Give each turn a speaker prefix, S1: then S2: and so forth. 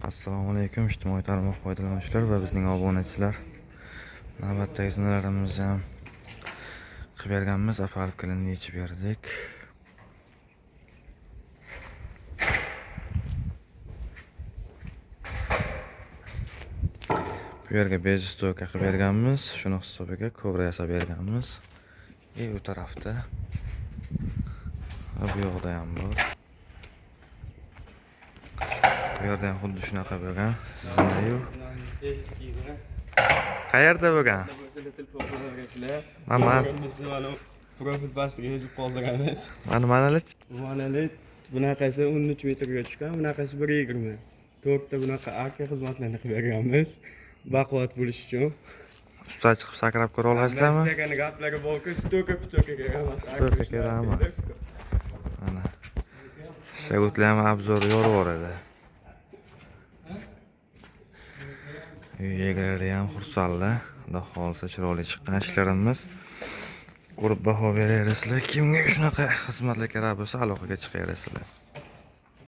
S1: Assalomu alaykum, ijtimoiy tarmoq foydalanuvchilar va bizning obunachilar. Navbatdagi zinalarimizni ham qilib berganmiz, opalkalarni yechib berdik. Bu yerga bez stoyka qilib berganmiz, shuni hisobiga kobra yasab berganmiz. U tarafda va bu yoqda ham bor. Bu yerda ham xuddi shunaqa bo'lgan. Zinayu. Qayerda bo'lgan? Mana
S2: Profil pastiga yozib qoldiramiz.
S1: Mana manalich.
S2: Manalich bunaqasi 13 metrga tushgan, bunaqasi 1.20. To'rtta bunaqa arka xizmatlarni qilib berganmiz. Baquvvat bo'lish uchun.
S1: Ustiga chiqib sakrab ko'ra olasizlarmi?
S2: Mashinaning gaplari borku, stoka putoka kerak emas.
S1: Stoka kerak emas. Mana. Shagutlar ham obzor yorib yuboradi. Uy egalari ham xursandlar. Xudo xohlasa chiroyli chiqqan ishlarimiz. Ko'rib baho beraverasizlar. Kimga shunaqa xizmatlar kerak bo'lsa, aloqaga chiqaverasizlar.